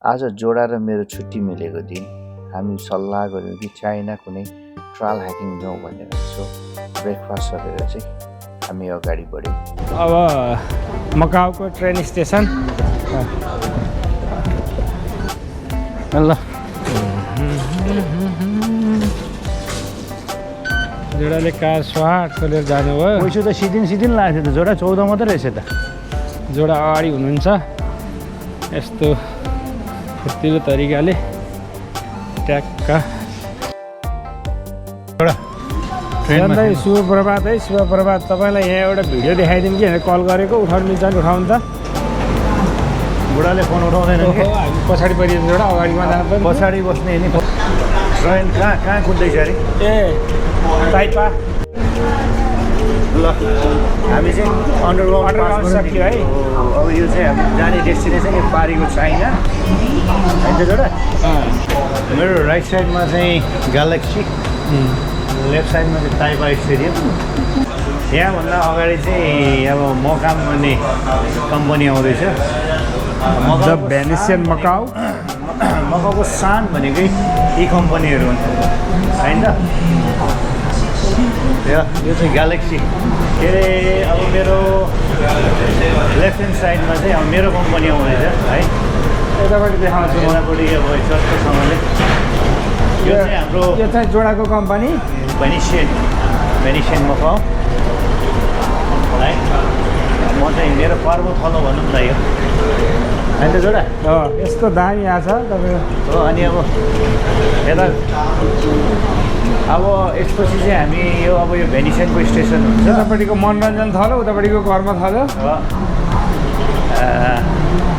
आज जोडा र मेरो छुट्टी मिलेको दिन हामी सल्लाह गऱ्यौँ कि चाइना कुनै ट्रायल हाइकिङ जाउँ भनेर। सो ब्रेकफास्ट गरेर चाहिँ हामी अगाडि बढ्यौँ। अब मकाउको ट्रेन स्टेसन ल जोडाले कार स्वाट खोलेर जानुभयो। पैसा त सिदिन लाग्थ्यो त, जोडा 14 मात्रै रहेछ त। जोडा अगाडि हुनुहुन्छ यस्तो फुर्तिलो तरिकाले ट्याक्क। शुभ प्रभात है, शुभ प्रभात। तपाईँलाई यहाँ एउटा भिडियो देखाइदिउँ कि कल गरेको उठाउनु मिल्छ भने उठाउनु त। बुढाले फोन उठाउँदैन कि हामी पछाडि परिन्छ एउटा अगाडिमा जानु पर्छ। पछाडि बस्ने नि ट्रेन कहाँ कुद्दैछ अरे? ए टाइपा ल हामी चाहिँ अन्डरग्राउन्ड सक्यो है। अब यो चाहिँ हामी जाने डेस्टिनेसन यो पारीको चाइना होइन त जोडा। मेरो राइट साइडमा चाहिँ ग्यालेक्सी, लेफ्ट साइडमा चाहिँ टाइपा स्टेडियम। यहाँभन्दा अगाडि चाहिँ अब मकाम भन्ने कम्पनी आउँदैछ। The भेनिसियन Macau. मकाउको सान भनेकै यी कम्पनीहरू हुन्छ होइन त। यो चाहिँ ग्यालेक्सी के अरे। अब मेरो लेफ्ट ह्यान्ड साइडमा चाहिँ अब मेरो कम्पनी आउँदैछ है। यतापट्टि देखाउँछु यतापट्टि अब सस्तोसँगले यो चाहिँ हाम्रो यो चाहिँ जोडाको कम्पनी भेनिसियन मकाउ है। म चाहिँ मेरो पर्व थलो भनौँ न यो होइन त जोडा। यस्तो दामी आएको छ तपाईँको। हो अनि अब यता अब यसपछि चाहिँ हामी यो अब यो भेनिसियनको स्टेसन हुन्छ। यतापट्टिको मनोरञ्जन थलो, उतापट्टिको कर्म थलो।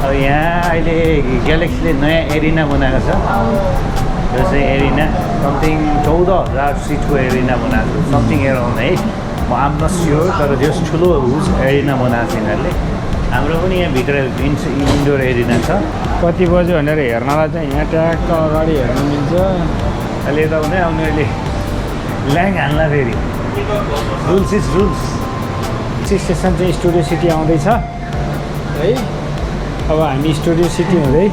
अब यहाँ अहिले ग्यालेक्सीले नयाँ एरिना बनाएको छ। यो चाहिँ एरिना समथिङ 14,000 सिटको एरिना बनाएको छ, समथिङ एराउन्ड है। म आम नट स्योर, तर जस ठुलो हुज एरिना बनाएको छ यिनीहरूले। हाम्रो पनि यहाँ भित्र इन्डोर एरिना छ। कति बज्यो भनेर हेर्नलाई चाहिँ यहाँ ट्याक्क अगाडि हेर्नु मिल्छ। अहिले यता हुँदै आउने अहिले ल्याङ हाल्ला फेरि। Rules is rules. स्टेसन चाहिँ स्टुडियो सिटी आउँदैछ है। अब हामी स्टुडियो सिटी हुँदै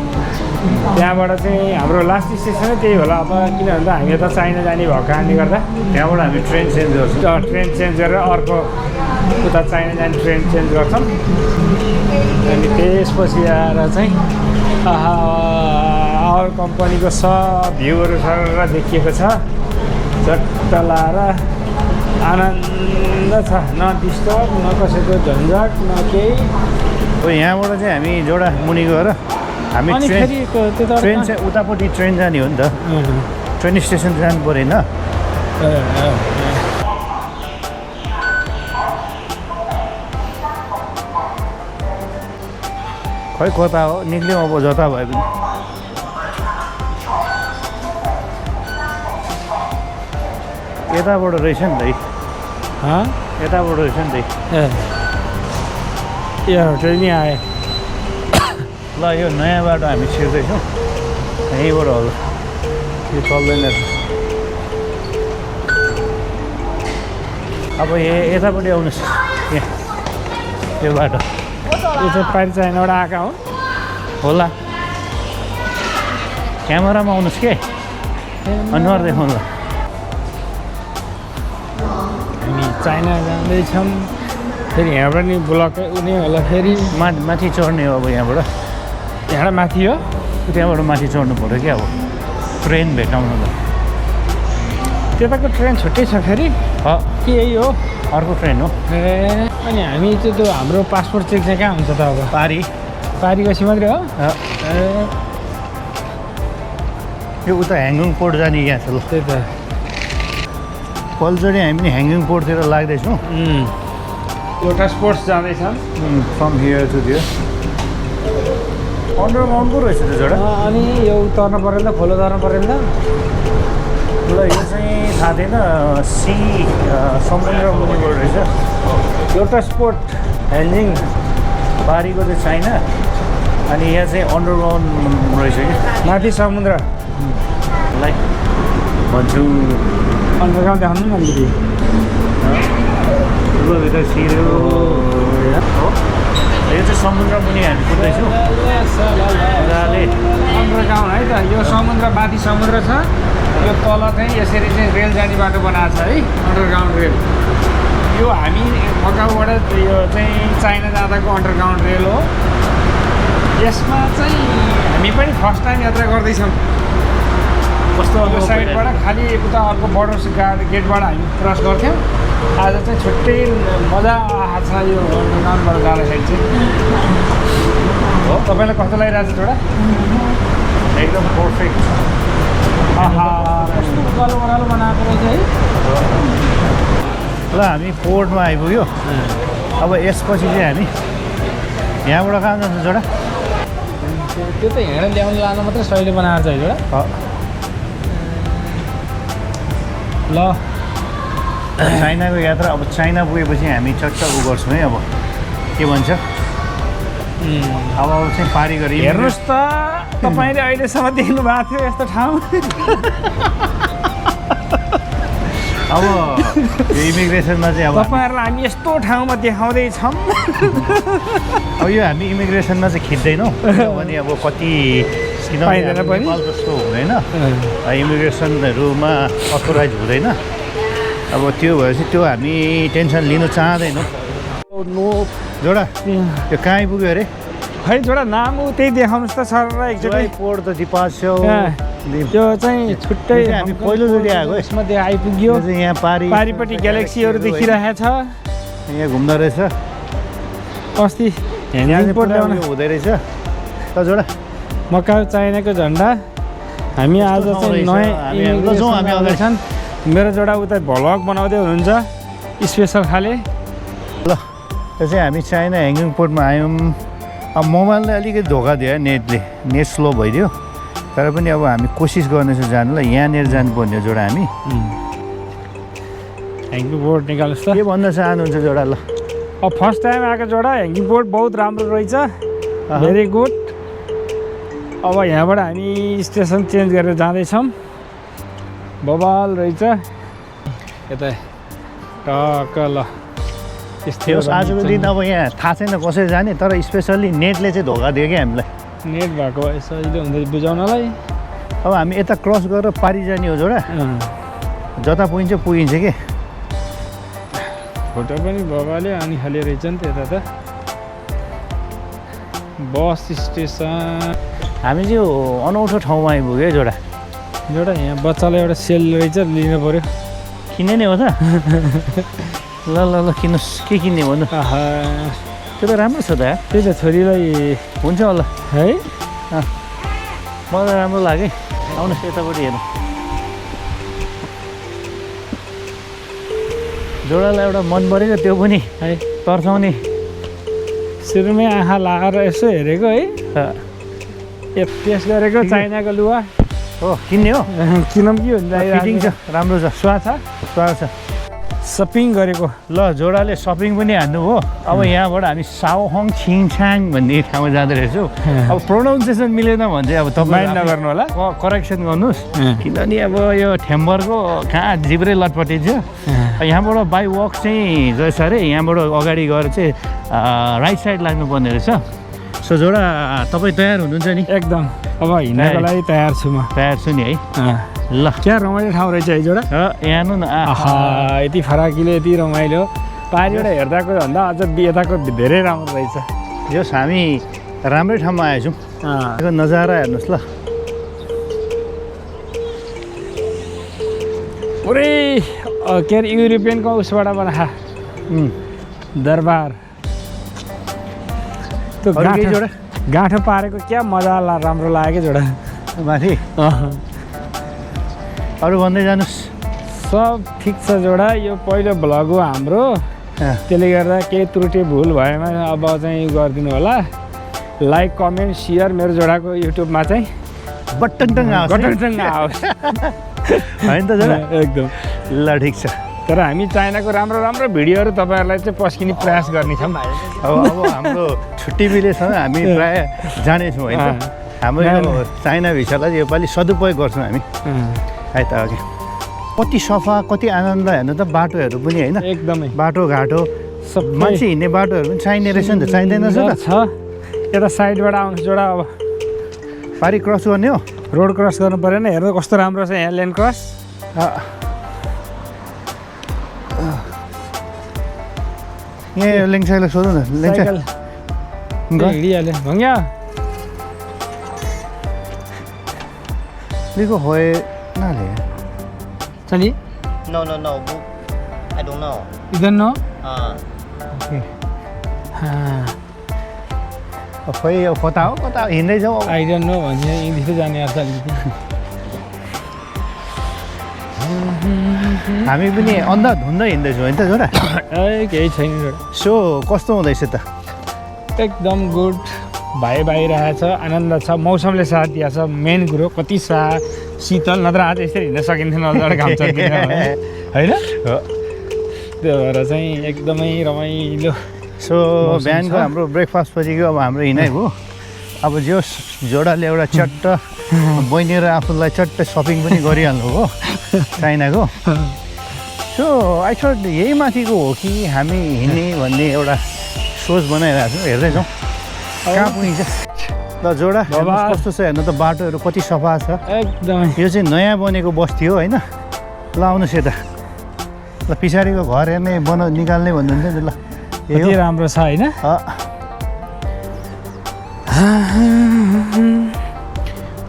त्यहाँबाट चाहिँ हाम्रो लास्ट स्टेसनै त्यही होला अब, किनभने त हामी यता चाइना जाने भएको कारणले गर्दा त्यहाँबाट हामी ट्रेन चेन्ज गर्छौँ। ट्रेन चेन्ज गरेर अर्को उता चाइना जाने ट्रेन चेन्ज गर्छौँ। अनि त्यसपछि आएर चाहिँ आवर कम्पनीको सब भ्यूहरू सर देखिएको छ। चट्ट लाएर आनन्द छ, न डिस्टर्ब न कसैको झन्झट न केही। अब यहाँबाट चाहिँ हामी जोडा मुनि गएर हामी ट्रेन चाहिँ उतापट्टि ट्रेन जाने हो नि त। ट्रेन स्टेसन जानु परेन। खै कता हो निक्ल्यौँ अब जता भए पनि। यताबाट रहेछ नि त, यताबाट रहेछ नि त। यो होटल नि आयो। ल यो नयाँ बाटो हामी छिर्दैछौँ, यहीँबाट होला। यो चल्दैन। अब यतापट्टि आउनुहोस्, यहाँ यो बाटो यो चाहिँ पारि चाइनाबाट आएका हो होला। क्यामेरामा आउनुहोस् के अनुहार देखाउनु। हामी चाइना जाँदैछौँ। फेरि यहाँबाट नि ब्लक हुने होला। फेरि माथि चढ्ने हो अब यहाँबाट। यहाँबाट माथि हो, त्यहाँबाट माथि चढ्नु पऱ्यो क्या अब ट्रेन भेटाउनु त। त्यताको ट्रेन छुट्टै छ फेरि कि यही हो अर्को ट्रेन हो। ए अनि हामी चाहिँ त्यो हाम्रो पासपोर्ट चेक चाहिँ कहाँ हुन्छ त? अब पारीपछि मात्रै हो। यो उता ह्याङ्गुङ पोर्ट जाने यहाँ छ। ल त्यही त पल्चोटि हामी पनि ह्याङ्गुङ पोर्टतिर लाग्दैछौँ। एउटा स्पोर्ट्स जाँदैछौँ from here to here. Underground पो रहेछ त जोडा। अनि यो उतर्नु पऱ्यो नि त, खोलो उतर्नु पऱ्यो नि त। ल यो चाहिँ थाहा थिएन, समुद्र मुनिबाट रहेछ। एउटा स्पोर्ट ह्यान्जिङ पारीको चाहिँ चाइना, अनि यहाँ चाहिँ अन्डरग्राउन्ड रहेछ कि माथि समुद्र लाइक भन्छु। अन्डरग्राउन्ड देखाउनु न अलिकति। भित्र छिर्यो हो। यो चाहिँ समुद्र मुनि हामी कुद्दैछौँ मजाले। समुद्र छ यो तल चाहिँ यसरी चाहिँ रेल जाने बाटो बनाएको छ है अन्डरग्राउन्ड रेल यो हामी मकाउबाट यो चाहिँ चाइना जाँदाको अन्डरग्राउन्ड रेल हो यसमा चाहिँ हामी पनि फर्स्ट टाइम यात्रा गर्दैछौँ कस्तो यो साइडबाट खालि उता अर्को बर्डर गेटबाट हामी क्रस गर्थ्यौँ आज चाहिँ छुट्टै मजा आएको छ यो अन्डरग्राउन्डबाट जाँदाखेरि चाहिँ हो तपाईँलाई कस्तो लागिरहेको छ छोरा एकदम पर्फेक्ट कस्तो उकालो ओह्रालो बनाएको रहेछ है ल हामी पोर्टमा आइपुग्यो अब यसपछि चाहिँ हामी यहाँबाट कहाँ जान्छ जोडा त्यो त हिँडेर ल्याउनु लानु मात्रै सहिले बनाएर चाहिँ एउटा ल चाइनाको यात्रा अब चाइना पुगेपछि हामी चट्ट उ गर्छौँ है अब के भन्छ अब चाहिँ पारी गरी हेर्नुहोस् त तपाईँले अहिलेसम्म देख्नु भएको थियो यस्तो ठाउँ अब यो इमिग्रेसनमा चाहिँ अब तपाईँहरूलाई हामी यस्तो ठाउँमा देखाउँदैछौँ अब यो हामी इमिग्रेसनमा चाहिँ खिच्दैनौँ किनभने अब कति पाइँदैन पनि। नेपाल जस्तो हुँदैन इमिग्रेसनहरूमा अथोराइज हुँदैन अब त्यो भएपछि त्यो हामी टेन्सन लिनु चाहँदैनौँ जोडा त्यो कहाँ आइपुग्यो अरे खै छोडा नाम ऊ त्यही देखाउनुहोस् त सर र एकचोटि पोर्ट त दिपास्यो त्यो चाहिँ छुट्टै हामी पहिलोचोटि आएको यसमा आइपुग्यो यहाँ पारिपट्टि ग्यालेक्सीहरू देखिरहेको छ यहाँ घुम्दो रहेछ अस्ति एयरपोर्ट ल्याउनु हुँदै रहेछ त जोडा मकाउ चाइनाको झन्डा हामी आज चाहिँ नयाँ छन् मेरो जोडा उता भ्लग बनाउँदै हुनुहुन्छ स्पेसल खाले ल त्यो चाहिँ हामी चाइना ह्याङ्गिङ पोर्टमा आयौँ अब मोबाइलले अलिकति धोका दियो नेटले नेट स्लो भइदियो तर पनि अब हामी कोसिस गर्नेछौँ जानुलाई यहाँनिर जानुपर्ने हो जोडा हामी ह्याङ्गिङ बोर्ड निकाल्नुहोस् त के भन्न चाहनुहुन्छ जोडा ल अब फर्स्ट टाइम आएको जोडा ह्याङ्गिङ बोर्ड बहुत राम्रो रहेछ भेरी गुड अब यहाँबाट हामी स्टेसन चेन्ज गरेर जाँदैछौँ बबाल रहेछ यता टक्क ल त्यो आजको दिन अब यहाँ थाहा छैन कसरी जाने तर स्पेसल्ली नेटले चाहिँ धोका दियो क्या हामीलाई नेट भएको सजिलो हुँदै बुझाउनलाई अब हामी यता क्रस गरेर पारी जाने हो जोडा जता पुगिन्छ पुगिन्छ के फोटो पनि बबाले अनि खाले रहेछ नि त यता त बस स्टेसन हामी चाहिँ अनौठो ठाउँमा आइपुग्यो है जोडा एउटा यहाँ बच्चालाई एउटा सेल रहेछ लिनु पऱ्यो किन्ने नै हो त ल ल ल किन्नुहोस् के किन्ने भन्नु त्यो त राम्रो छ त त्यही त छोरीलाई हुन्छ होला है मलाई राम्रो लाग्यो आउनुहोस् यतापट्टि हेर्नु जोडालाई एउटा मन परेको त्यो पनि है तर्साउने सुरुमै आँखा लगाएर यसो हेरेको है टेस्ट गरेको चाइनाको लुगा हो किन्ने हो किनौँ कि हुन्छ फिटिङ छ राम्रो छ स्वाद छ सपिङ गरेको ल जोडाले सपिङ पनि हान्नु हो अब यहाँबाट हामी साओहङ छिङछाङ भन्ने ठाउँमा जाँदो रहेछौँ अब प्रोनाउन्सिएसन मिलेन भने चाहिँ अब तपाईँ नगर्नु होला करेक्सन गर्नुहोस् किनभने अब यो ठेम्बरको कहाँ जिब्रै लटपटिन्छ यहाँबाट बाई वक चाहिँ रहेछ अरे यहाँबाट अगाडि गएर चाहिँ राइट साइड लाग्नुपर्ने रहेछ सो जोडा तपाईँ तयार हुनुहुन्छ नि एकदम अब हिँड्नको लागि तयार छु म तयार छु नि है ल क्या रमाइलो ठाउँ रहेछ है जोडा यहाँ न यति फराकिलो यति रमाइलो पारिबाट हेर्दाको भन्दा अझ यताको धेरै राम्रो रहेछ जस हामी राम्रै ठाउँमा आएछौँ नजारा हेर्नुहोस् ल पुरै के अरे युरोपियनको उसबाट बना दरबार त्यो गाँठो पारेको क्या मजा राम्रो लाग्यो क्या जोडा माथि अरू भन्दै जानुहोस् सब ठिक छ जोडा यो पहिलो भ्लग हो हाम्रो त्यसले गर्दा केही त्रुटि भुल भएमा अब चाहिँ गरिदिनु होला लाइक कमेन्ट सेयर मेरो जोडाको युट्युबमा चाहिँ बटन आओस् होइन त जोडा एकदम ल ठिक छ तर हामी चाइनाको राम्रो राम्रो भिडियोहरू तपाईँहरूलाई चाहिँ पस्किने प्रयास गर्नेछौँ अब हाम्रो छुट्टी मिलेसँग हामी प्रायः जानेछौँ होइन हाम्रो यो चाइना भिसालाई योपालि सदुपयोग गर्छौँ हामी है त अघि कति सफा कति आनन्द हेर्नु त बाटोहरू पनि होइन एकदमै बाटोघाटो सब मान्छे हिँड्ने बाटोहरू पनि चाहिने रहेछ नि त चाहिँदैन छ यता साइडबाट आउनुहोस् जोडा अब पारी क्रस गर्ने हो रोड क्रस गर्नु परेन हेर्नु कस्तो राम्रो छ यहाँ लेन क्रस यहाँ लेङसाइलाई सोध्नु न साइकल हिँडिहाल्यो भङ्ग्या लिएको होए नाले चलि No, book. I don't know. इधर नो खोइ अब कता हो कता हिँड्दै जाउँ अब आई डोन्ट नो भने इङ्ग्लिसै जाने अर्थ अलिकति हामी पनि अन्धाधुन्दै हिँड्दैछौँ होइन त जोडा ए केही छैन सो कस्तो हुँदैछ त एकदम गुड भइरहेछ आनन्द छ मौसमले साथ दिएको छ मेन कुरो कति शीतल नत्र आज यसरी हिँड्न सकिन्थेन अझ घाम चल्किँदैन होइन त्यो भएर चाहिँ एकदमै रमाइलो सो बिहानको हाम्रो ब्रेकफास्ट पछिको अब हाम्रो हिँडाइ भयो अब जो जोडाले एउटा चट्ट बहिनी र आफूलाई चट्ट सपिङ पनि गरिहाल्नु हो चाइनाको सो आई थट यही माथिको हो कि हामी हिँड्ने भन्ने एउटा सोच बनाइरहेको छौँ हेर्दै जाउँ कहाँ पुगिन्छ ल जोडा कस्तो छ हेर्नु त बाटोहरू कति सफा छ एकदमै यो चाहिँ नयाँ बनेको बस्ती हो होइन ल आउनुहोस् यता ल पछाडिको घर हेर्ने निकाल्ने भन्नुहुन्थ्यो नि ल कति राम्रो छ होइन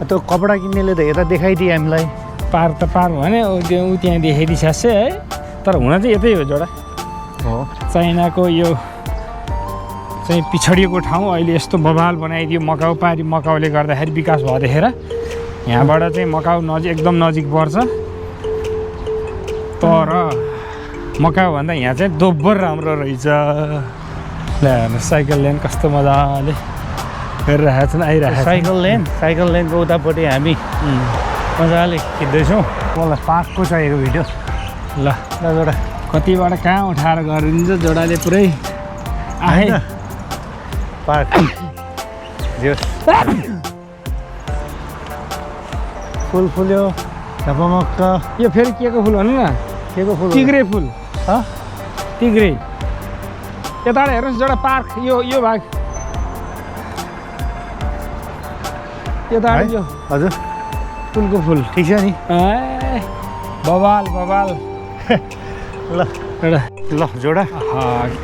त्यो कपडा किन्नेले त यता देखाइदिए हामीलाई पार त पार भने ऊ त्यहाँ देखाइदिइसक्छ है तर हुन चाहिँ यतै हो जोडा हो चाइनाको यो चाहिँ पिछडिएको ठाउँ अहिले यस्तो बवाल बनाइदियो मकाउ पारी मकाउले गर्दाखेरि विकास भयो देखेर यहाँबाट चाहिँ मकाउ एकदम नजिक पर्छ तर मकाउभन्दा यहाँ चाहिँ दोब्बर राम्रो रहेछ ल हेर्नु साइकल लेन कस्तो मजाले हेरिरहेको छन् आइरहेको साइकल लेनको उतापट्टि हामी मजाले खिच्दैछौँ मलाई पार्कको चाहिएको भिडियो ल जोडा कतिबाट कहाँ उठाएर गरिदिन्छ जोडाले पुरै आए पार्क फुल फुल्यो ढपमक्क यो फेरि के को फुल भन्नु न के को फुल तिग्रे फुल तिग्रे यताबाट हेर्नुहोस् जोडा पार्क यो भाग यताबाट यो हजुर फुलको फुल ठिक छ नि ए बवाल ल ल जोडा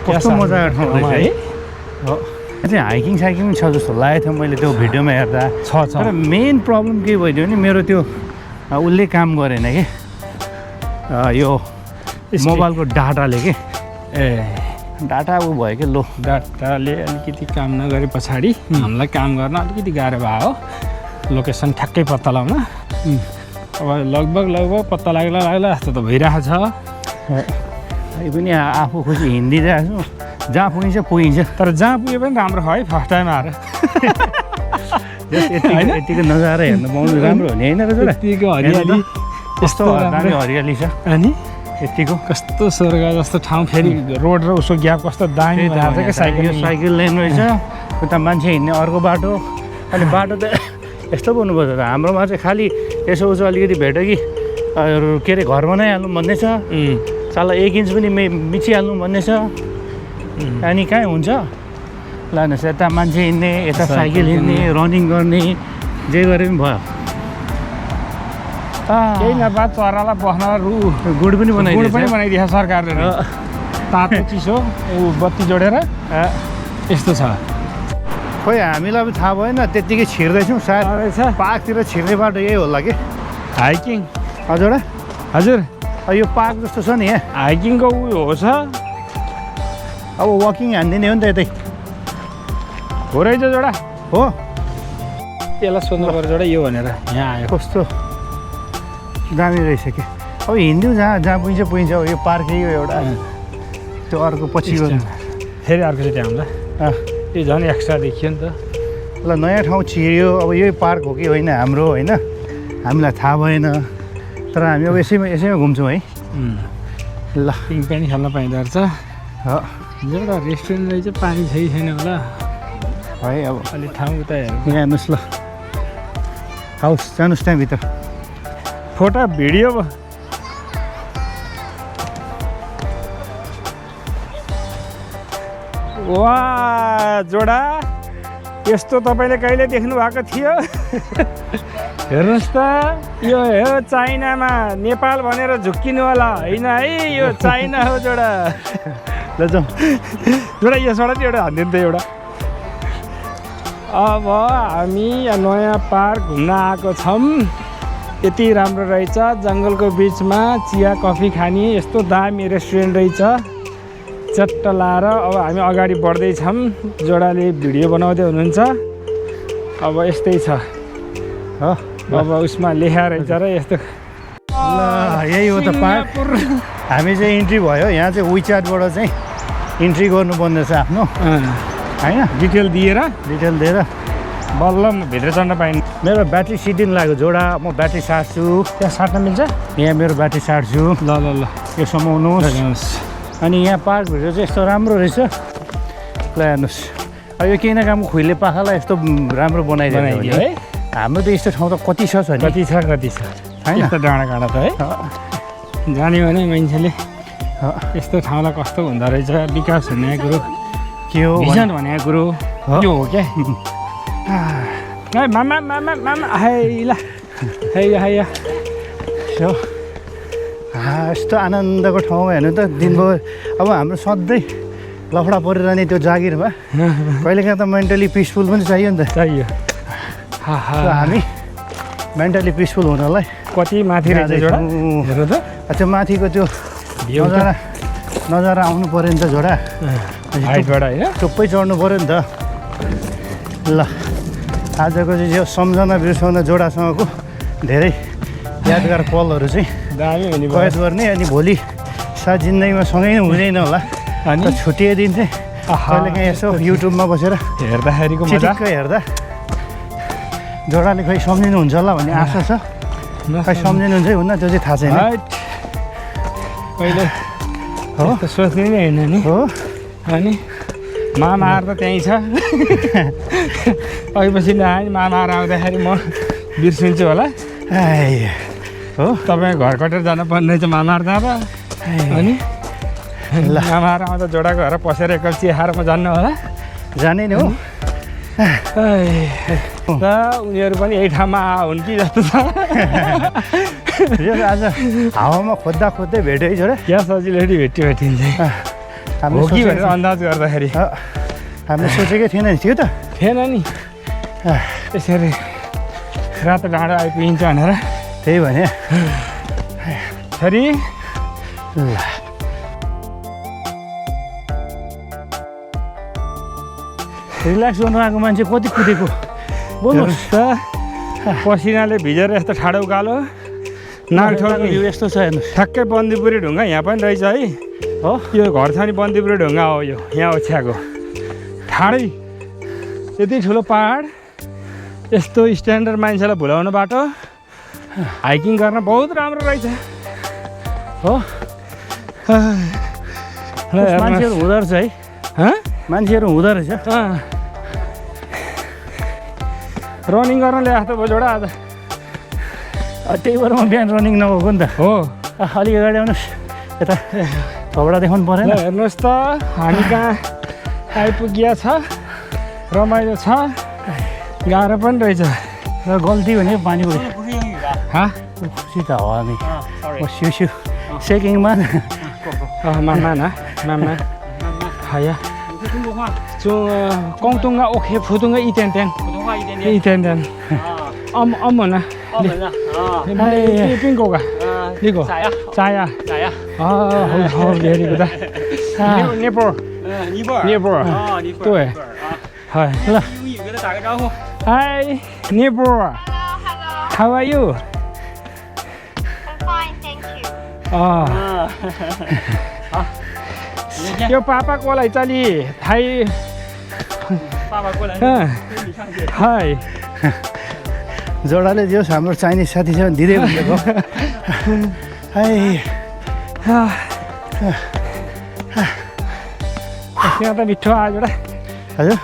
कस्तो मजाको ठाउँ रहेछ है चाहिँ हाइकिङ साइकिङ छ जस्तो लागेको थियो मैले त्यो भिडियोमा हेर्दा छ तर मेन प्रब्लम के भइदियो भने मेरो त्यो उसले काम गरेन कि यो मोबाइलको डाटाले के डाटा ऊ भयो कि लो डाटाले अलिकति काम नगरे पछाडि हामीलाई काम गर्न अलिकति गाह्रो भयो हो लोकेसन ठ्याक्कै पत्ता लगाउन अब लगभग पत्ता लाग्ला जस्तो त भइरहेको छ पनि आफू खुसी हिँडिरहेको छु जहाँ पुगिन्छ तर जहाँ पुगे पनि राम्रो है फर्स्ट टाइम आएर यतिको नजारा हेर्न पाउनु राम्रो हो नि होइन र यतिको हरियाली यस्तो दामी हरियाली छ अनि यतिको कस्तो स्वर्ग जस्तो ठाउँ फेरि रोड र उसको ग्याप कस्तो दामी बनाएको छ क्या साइकल लेन रहेछ उता मान्छे हिँड्ने अर्को बाटो अनि बाटो त यस्तो भन्नुपर्छ त हाम्रोमा चाहिँ खालि यसो उसो अलिकति भेट्यो कि के अरे घर बनाइहाल्नु भन्ने छ चाल 1 इन्च पनि मिचिहाल्नु भन्ने छ अनि कहाँ हुन्छ लानुहोस् यता मान्छे हिँड्ने यता साइकल हिँड्ने रनिङ गर्ने जे गरे पनि भयो केही नभए चरालाई बस्न गुड पनि बनाइदिएको सरकारले तातो चिसो बत्ती जोडेर यस्तो छ खोइ हामीलाई पनि थाहा भएन त्यत्तिकै छिर्दैछौँ सायद पार्कतिर छिर्ने बाटो यही होला कि हाइकिङ हजुर यो पार्क जस्तो छ नि यहाँ हाइकिङको उयो हो छ अब वकिङ हानिदिने हो नि त यतै हो रहेछ जोडा हो यसलाई सोध्नु पर्यो जोडा यो भनेर यहाँ आयो कस्तो दामी रहेछ कि अब हिँड्यौँ जहाँ पुगिन्छ अब यो पार्कै हो एउटा त्यो अर्को पछि फेरि अर्कोचोटि हामीलाई यो झन् एक्स्ट्रा देखियो नि त ल नयाँ ठाउँ छिर्यो अब यही पार्क हो कि होइन हाम्रो होइन हामीलाई थाहा भएन तर हामी अब यसैमा घुम्छौँ है ल पिङ पनि खेल्न पाइँदो रहेछ एउटा रेस्टुरेन्ट रहेछ पानी छ कि छैन होला है अब अलिक ठाउँ उता हेर्नु यहाँ हेर्नुहोस् ल हाउस जानुहोस् त्यहाँभित्र फोटो भिडियो वा जोडा यस्तो तपाईँले कहिले देख्नु भएको थियो हेर्नुहोस् त यो हो चाइनामा नेपाल भनेर झुक्किनु होला होइन है यो चाइना हो जोडा ल जाउँ जोडा यसबाट चाहिँ एउटा हान्दिनु त एउटा अब हामी नयाँ पार्क घुम्न आएको छौँ यति राम्रो रहेछ जङ्गलको बिचमा चिया कफी खाने यस्तो दामी रेस्टुरेन्ट रहेछ चट्ट लाएर अब हामी अगाडि बढ्दैछौँ जोडाले भिडियो बनाउँदै हुनुहुन्छ अब यस्तै छ हो अब उसमा लेखा रहेछ र यस्तो ल यही हो त पार्क हामी चाहिँ इन्ट्री भयो यहाँ चाहिँ विच्याटबाट चाहिँ इन्ट्री गर्नुपर्ने छ आफ्नो होइन डिटेल दिएर डिटेल दिएर बल्ल म भित्र चढ्न पाइने मेरो ब्याट्री सिटिन लाग्यो जोडा म ब्याट्री साट्छु त्यहाँ साट्न मिल्छ यहाँ मेरो ब्याट्री साट्छु ल ल ल यो समाउनुहोस् हेर्नुहोस् अनि यहाँ पार्कभित्र चाहिँ यस्तो राम्रो रहेछ ल हेर्नुहोस् अब यो केही न काम खुइले पाखालाई यस्तो राम्रो बनाइदियो है हाम्रो त यस्तो ठाउँ त कति छ नि कति छ होइन यस्तो डाँडा काँडा त है जान्यो भने मान्छेले यस्तो ठाउँलाई कस्तो हुँदो रहेछ विकास हुने कुरो के हो भिजन भनेको कुरो यो हो क्या मामा मामा मामा है ल है यस्तो आनन्दको ठाउँमा हेर्नु त दिनभर अब हाम्रो सधैँ लफडा परिरहने त्यो जागिरमा कहिलेकाहीँ त मेन्टली पिसफुल पनि चाहियो नि त चाहियो हामी मेन्टली पिसफुल हुनलाई कति माथि रहेछ जोडा हेर्नु त त्यो माथिको त्यो नजारा आउनु पऱ्यो नि त जोडा हाइटबाट होइन टुप्पै चढ्नु पऱ्यो नि त ल आजको चाहिँ यो सम्झना बिर्साउन जोडासँगको धेरै यादगार पलहरू चाहिँ दामी हुने कैद गर्ने अनि भोलि सायद जिन्दगीमा सँगै नै हुँदैन होला अनि छुट्टिए दिन चाहिँ कहिलेकाहीँ यसो युट्युबमा बसेर हेर्दाखेरिको मजा चिटिक्क हेर्दा जोडाले खै सम्झिनुहुन्छ होला भन्ने आशा छ खै सम्झिनुहुन्छ कि हुन्न त्यो चाहिँ थाहा छैन कहिले हो त सोच्ने नै होइन नि हो अनि मामाहरू त त्यहीँ छ अघिपछि ल्याएँ नि मामाहरू आउँदाखेरि म बिर्सिन्छु होला हो तपाईँ घर कटेर जानुपर्ने रहेछ मामाहरू जाँदा अनि मामाहरू आउँदा जोडा गएर पसेर एक कप चिया खाएर म जान्न होला जाने नि हो र उनीहरू पनि यही ठाउँमा हुन् कि जस्तो छ यो आज हावामा खोज्दा खोज्दै भेट्यो है जोडा क्या सजिलो भेटिन्छ हो कि भनेर अन्दाज गर्दाखेरि हामीले सोचेकै थिएन नि थियो त थिएन नि यसरी रातो डाँडो आइपुगिन्छ भनेर त्यही भने छोरी ल रिल्याक्स गर्नु आएको मान्छे कति कुदेको बोल्नुहोस् त पसिनाले भिजेर यस्तो ठाडो उकालो नागठोर यो यस्तो छ हेर्नुहोस् ठ्याक्कै बन्दीपुरी ढुङ्गा यहाँ पनि रहेछ है हो यो घर छ नि बन्दीपुरी ढुङ्गा हो यो यहाँ ओछ्याएको ठाडै यति ठुलो पहाड यस्तो स्ट्यान्डर्ड मान्छेलाई भुलाउने बाटो हाइकिङ गर्न बहुत राम्रो रहेछ हो मान्छेहरू हुँदो रहेछ है मान्छेहरू हुँदो रहेछ रनिङ गर्न ल्याएको जस्तो भयो जोडा आज त्यही भएर म बिहान रनिङ नगएको नि त हो अलिक अगाडि आउनुहोस् यता थोबडा देखाउनु परेन हेर्नुहोस् त हामी कहाँ आइपुगिया छ रमाइलो छ गाह्रो पनि रहेछ र गल्ती भने पानी खुसी त हो हामी सिउ सेकिङमा मामा मामा हाया 꽁뚱아 오케이 부둥아 이텐텐 이텐텐 어머나 빙고가 이거 자야 내리고다 니버 또 하이 하이 니버 How are you? I'm fine, thank you. यो पापा को लागि चलि थाई पापा को लागि हाय जोडाले जो हाम्रो चाइनिज साथी छ दिदै भनेको हाय यहाँ त मिठो आयो जोडा हजुर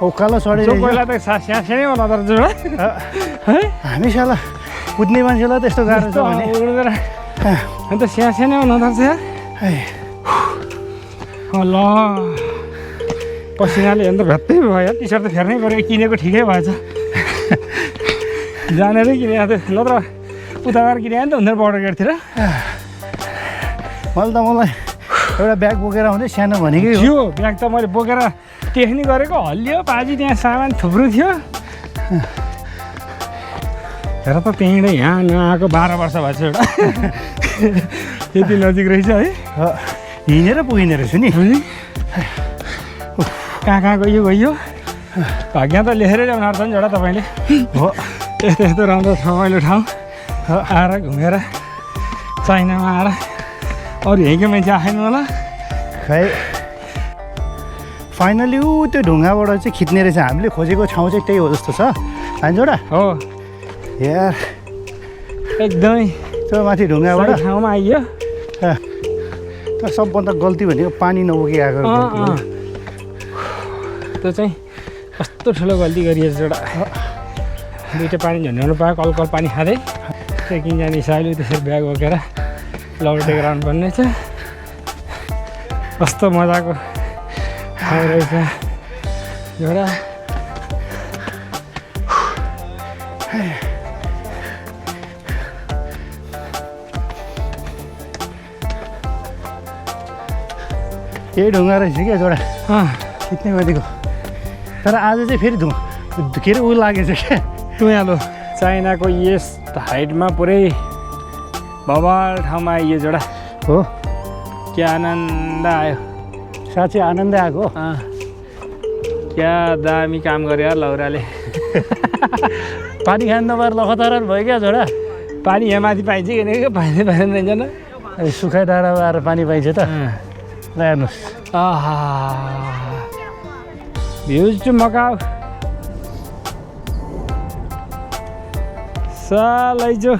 उकालो चढे जो पहिला त सानै होला तर जोडा हामी साला कुद्ने मान्छेलाई त यस्तो गाह्रो छ भने अन्त सानै हुन थाल्छ ल पसिनाले अन्त भ्यात्तै भयो टी सर्ट त फेर्नै पऱ्यो किनेको ठिकै भएछ जानेरै किने नत्र उता गएर किने नि त हुँदैन बर्डर गेटतिर मलाई एउटा ब्याग बोकेर आउँदै सानो भनेकै हो थियो ब्याग त मैले बोकेर टेक्नी गरेको हल्लियो पाजी त्यहाँ सामान थुप्रो थियो हेर त त्यहीँबाट यहाँ नआएको 12 वर्ष भएछ एउटा यति नजिक रहेछ है हिँडेर पुगिने रहेछ नि कहाँ गयो भाग्य त लेखेरै ल्याउनु पर्छ नि एउटा तपाईँले हो यस्तो यस्तो राम्रो रमाइलो ठाउँ आएर घुमेर चाइनामा आएर अरू यहीँकै मान्छे आएन होला खै फाइनली त्यो ढुङ्गाबाट चाहिँ खिच्ने रहेछ हामीले खोजेको ठाउँ चाहिँ त्यही हो जस्तो छ होइन जोडा हो यार एकदमै त्यो माथि ढुङ्गाबाट सही ठाउँमा आइयो तर सबभन्दा गल्ती भनेको पानी नबोकी आएको त्यो चाहिँ कस्तो ठुलो गल्ती गरिएछ एउटा दुइटा पानी झन्ड्याउनु पायो कल पानी खाँदै ट्रेकिङ जाने साइलो त्यसरी ब्याग बोकेर लौटे ग्राउन्ड बन्ने छ कस्तो मजाको ठाउँ रहेछ एउटा यही ढुङ्गा रहेछ क्या जोडा खिच्ने बित्तिको तर आज चाहिँ फेरि के अरे ऊ लागेछ क्या टुयालो चाइनाको यस हाइटमा पुरै बवाल ठाउँमा आइयो जोडा हो क्या आनन्द आयो साँच्चै आनन्दै आएको क्या दामी काम गर्यो यार लौराले पानी खानु नपाएर लखतरान भयो क्या जोडा पानी यहाँ माथि पाइन्छ कि पाइँदैन रहेछ सुखाइ डाँडामा आएर पानी पाइन्छ त ल हेर्नुहोस् आहा भ्युज टु मकाउ सालैजो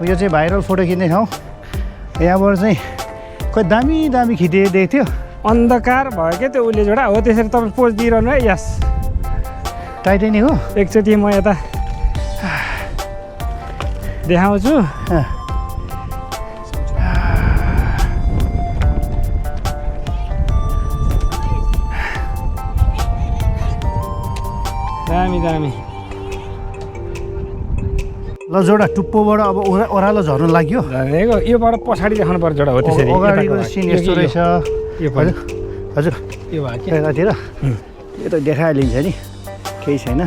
यो चाहिँ भाइरल फोटो खिच्ने ठाउँ यहाँबाट चाहिँ खोइ दामी दामी खिचिदिएको थियो अन्धकार भयो क्या त्यो उसले जोडा हो त्यसरी तपाईँ पोज दिइरहनु है यस टाइटेनिक हो एकचोटि म यता देखाउँछु दामी दामी ल जोडा टुप्पोबाट अब ओह्रालो झर्नु लाग्यो भनेको योबाट पछाडि देखाउनु पर्छ जोडा हो त्यसरी अगाडिको सिन यस्तो रहेछ यो हजुर हजुर यो भयो कि यतातिर यो त देखाइहालिन्छ नि केही छैन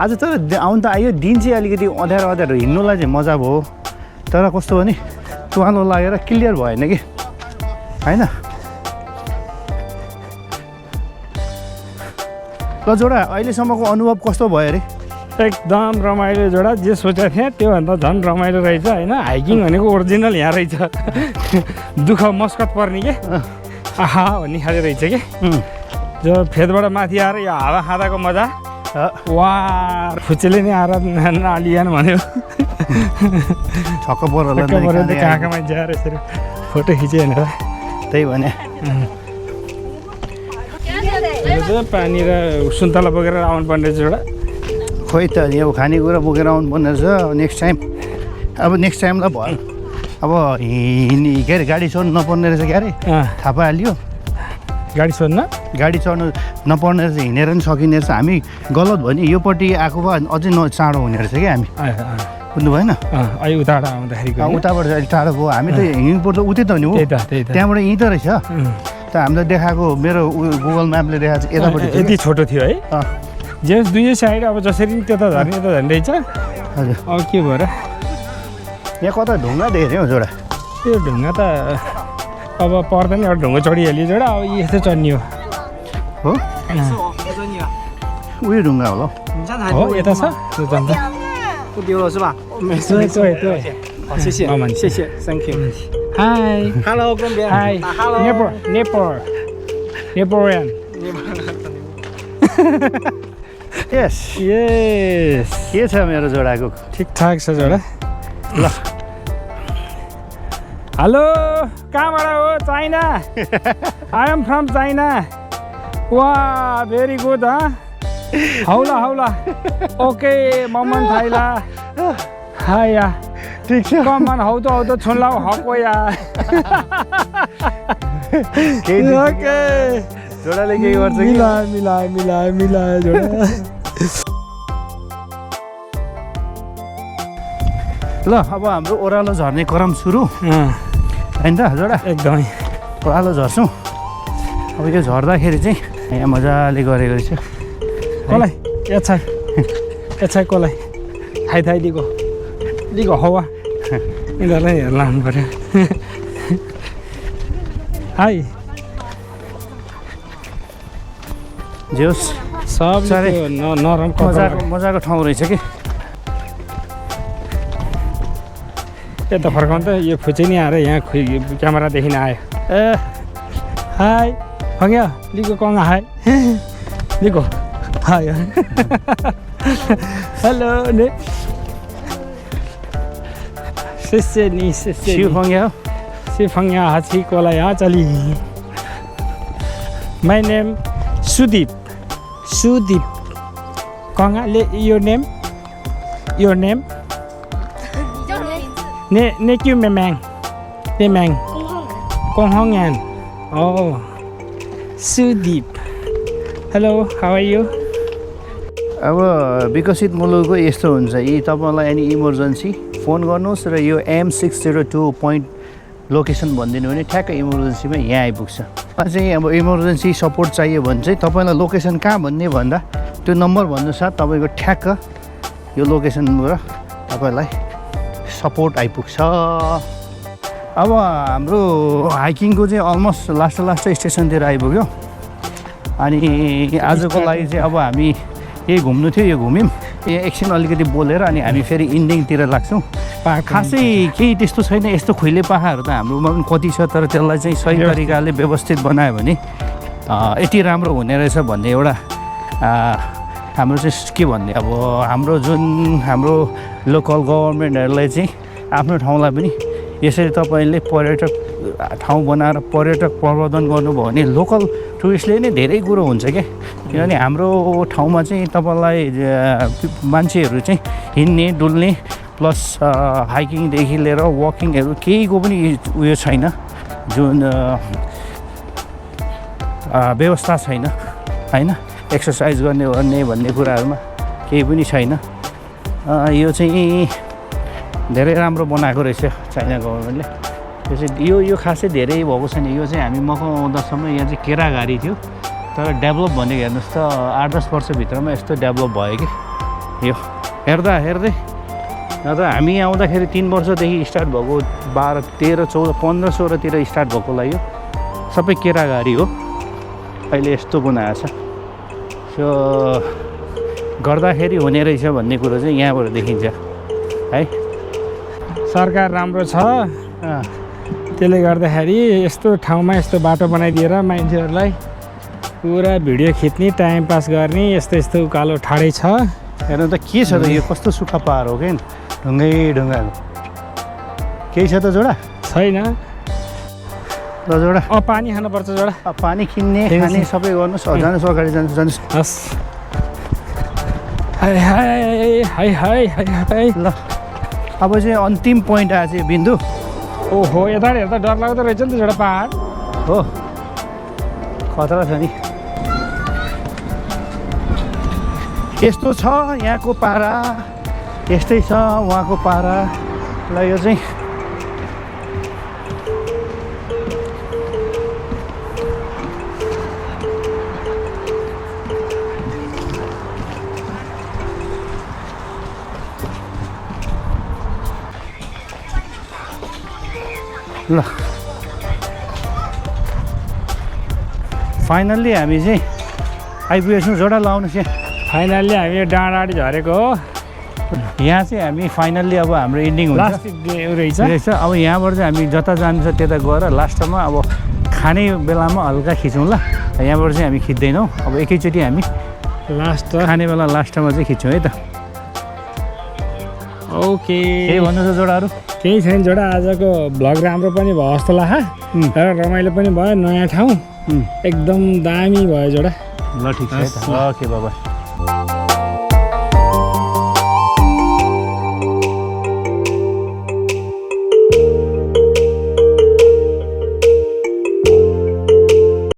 आज तर आउनु त आयो दिन चाहिँ अलिकति अँध्यारो हिँड्नुलाई चाहिँ मजा भयो तर कस्तो भने तुवालो लागेर क्लियर भएन कि होइन ल जोडा अहिलेसम्मको अनुभव कस्तो भयो अरे एकदम रमाइलो जोडा जे सोचेको थिएँ त्योभन्दा झन् रमाइलो रहेछ होइन हाइकिङ भनेको ओरिजिनल यहाँ रहेछ दुःख मस्कत पर्ने के आहा भन्ने खाले रहेछ कि जो फेदबाट माथि आएर यो हावा खाँदाको मजा वा फुच्चेले नै आएर नालिएन भन्यो छक्क पऱ्यो कहाँ कहाँ मान्छे आएर यसरी फोटो खिच्यो भनेर त्यही भने पानी र सुन्तला बोकेर आउनु पर्ने रहेछ एउटा खोइ त यो खानेकुरा बोकेर आउनु पर्ने रहेछ नेक्स्ट टाइमलाई भयो अब के अरे गाडी चढ्नु नपर्ने रहेछ क्या अरे थाहा पाइहाल्यो गाडी चढ्नु नपर्ने रहेछ हिँडेर पनि सकिने रहेछ हामी गलत भयो नि योपट्टि आएको भए अझै चाँडो हुने रहेछ क्या हामी बुझ्नु भएन अहिले उताबाट आउँदाखेरि उताबाट अलिक टाढो भयो हामी त हिँड्नुपर्छ उतै त नि हो त्यहाँबाट यहीँ त रहेछ त हामीलाई देखाएको मेरो गुगल म्यापले देखाएको छ यतापट्टि यति छोटो थियो है जे दुई साइड अब जसरी त्यता झर्ने यता झर्ने रहेछ हजुर अब के भयो र यहाँ कता ढुङ्गा देखेँ हौ जोडा त्यो ढुङ्गा त अब पर्दैन एउटा ढुङ्गा चढिहाल्यो जोडा अब यस्तो चढ्ने हो उयो ढुङ्गा होला हो यता छ त्यो जान्छ 不丢了是吧？对，好，谢谢，谢谢 ，Thank you。 Hi Hello， 跟别人 Hi 打 Hello。 Nepal यस के छ मेरो जोडाको ठिकठाक छ जोडा ल हेलो कहाँबाट हो China I am from China वा भेरी गुड हौला ओके ममन थाइला हाय ठिक छ कमान हौ त छुनलाउ हको यार ओके जोडाले केही गर्छ कि मिलाए जोडा ल अब हाम्रो ओह्रालो झर्ने क्रम सुरु होइन त जोडा एकदमै ओह्रालो झर्छौँ अब यो झर्दाखेरि चाहिँ यहाँ मजाले गरेको रहेछ कसलाई एछाइ कसलाई थाइ दिगो हवा यिनीहरूलाई हेरेर लानु पऱ्यो हाई जे होस् सब साह्रै नरम मजाको ठाउँ रहेछ कि यता फर्काउनु त यो फुचे नि आएर यहाँ क्यामेरादेखि आयो ए हाई फङ्ग्या लिगो कङ्गा हाई लिगो हाई हेलो ने शिष्य नि शिव फङ्ग्या हो फङ्ग्या हाची कोलाई यहाँ चली माई नेम सुदीप कङ्गा यो name Ne kêu memang. Kong Hong Yan. Oh, Sudeep. Hello, how are you? अब विकसित मुलुकको यस्तो हुन्छ यी तपाईँलाई अनि इमर्जेन्सी फोन गर्नुहोस् र यो M602 पोइन्ट लोकेसन भनिदिनु भने ठ्याक्क इमर्जेन्सीमा यहाँ आइपुग्छ चाहिँ अब इमर्जेन्सी सपोर्ट चाहियो भने चाहिँ तपाईँलाई लोकेसन कहाँ भन्ने भन्दा त्यो नम्बर भन्नुसाथ तपाईँको ठ्याक्क यो लोकेसनबाट तपाईँलाई सपोर्ट आइपुग्छ अब हाम्रो हाइकिङको चाहिँ अलमोस्ट लास्ट स्टेसनतिर आइपुग्यो अनि आजको लागि चाहिँ अब हामी यही घुम्नु थियो यो घुम्यौँ यहाँ एकछिन अलिकति बोलेर अनि हामी फेरि इन्डिङतिर लाग्छौँ खासै केही त्यस्तो छैन यस्तो खुइले पाखाहरू त हाम्रोमा पनि कति छ तर त्यसलाई चाहिँ सही तरिकाले व्यवस्थित बनायो भने यति राम्रो हुने रहेछ भन्ने एउटा हाम्रो चाहिँ के भन्ने अब हाम्रो लोकल गभर्मेन्टहरूलाई चाहिँ आफ्नो ठाउँलाई पनि यसरी तपाईँले पर्यटक ठाउँ बनाएर पर्यटक प्रवर्धन गर्नुभयो भने लोकल टुरिस्टले नै धेरै कुरो हुन्छ क्या किनभने हाम्रो ठाउँमा चाहिँ तपाईँलाई मान्छेहरू चाहिँ हिँड्ने डुल्ने प्लस हाइकिङदेखि लिएर वकिङहरू केहीको पनि उयो छैन जुन व्यवस्था छैन होइन एक्सर्साइज गर्ने भन्ने कुराहरूमा केही पनि छैन यो चाहिँ धेरै राम्रो बनाएको रहेछ चाइना गभर्मेन्टले यो चाहिँ यो खासै धेरै भएको छैन यो चाहिँ हामी मकाउ आउँदासम्म यहाँ चाहिँ केराघारी थियो तर डेभलप भनेको हेर्नुहोस् त 8-10 वर्षभित्रमा यस्तो डेभलप भयो कि यो हेर्दै न त हामी आउँदाखेरि 3 वर्षदेखि स्टार्ट भएको 12, 13, 14, 15, 16तिर स्टार्ट भएकोलाई यो सबै केराघारी हो अहिले यस्तो बनाएको छ सो गर्दाखेरि हुने रहेछ भन्ने कुरो चाहिँ यहाँबाट देखिन्छ है सरकार राम्रो छ त्यसले गर्दाखेरि यस्तो ठाउँमा यस्तो बाटो बनाइदिएर मान्छेहरूलाई पुरा भिडियो खिच्ने टाइम पास गर्ने यस्तो उकालो ठाडै छ हेर्नु त के छ त यो कस्तो सुक्खा पहाड हो क्या ढुङ्गाको केही छ त जोडा छैन ल जोडा पानी खानुपर्छ जोडा पानी किन्ने खाने सबै गर्नुहोस् जानुहोस् अगाडि जानुहोस् हस् हाई ल अब चाहिँ अन्तिम पोइन्ट आयो चाहिँ बिन्दु ओहो यता हेर्दा डर लाग्दो रहेछ नि त जोडा पहाड हो खतरा छ नि यस्तो छ यहाँको पारा यस्तै छ उहाँको पारा ल यो चाहिँ ल फाइनल्ली हामी चाहिँ आइपुगेछौँ जोडा लाउनुहोस् यहाँ फाइनल्ली हामी डाँडाडी झरेको हो यहाँ चाहिँ हामी फाइनल्ली अब हाम्रो इन्डिङ हुन्छ लास्ट रहेछ अब यहाँबाट चाहिँ हामी जता जान्छ त्यता गएर लास्टमा अब खाने बेलामा हल्का खिचौँ ल यहाँबाट चाहिँ हामी खिच्दैनौँ अब एकैचोटि हामी लास्ट खाने बेला लास्टमा चाहिँ खिच्छौँ है त ओके केही भन्नु छ जोडाहरू केही छैन जोडा आजको भ्लग राम्रो पनि भयो जस्तो लाग्यो र रमाइलो पनि भयो नयाँ ठाउँ एकदम दामी भयो जोडा ल ठिक छ है त ओके बाबा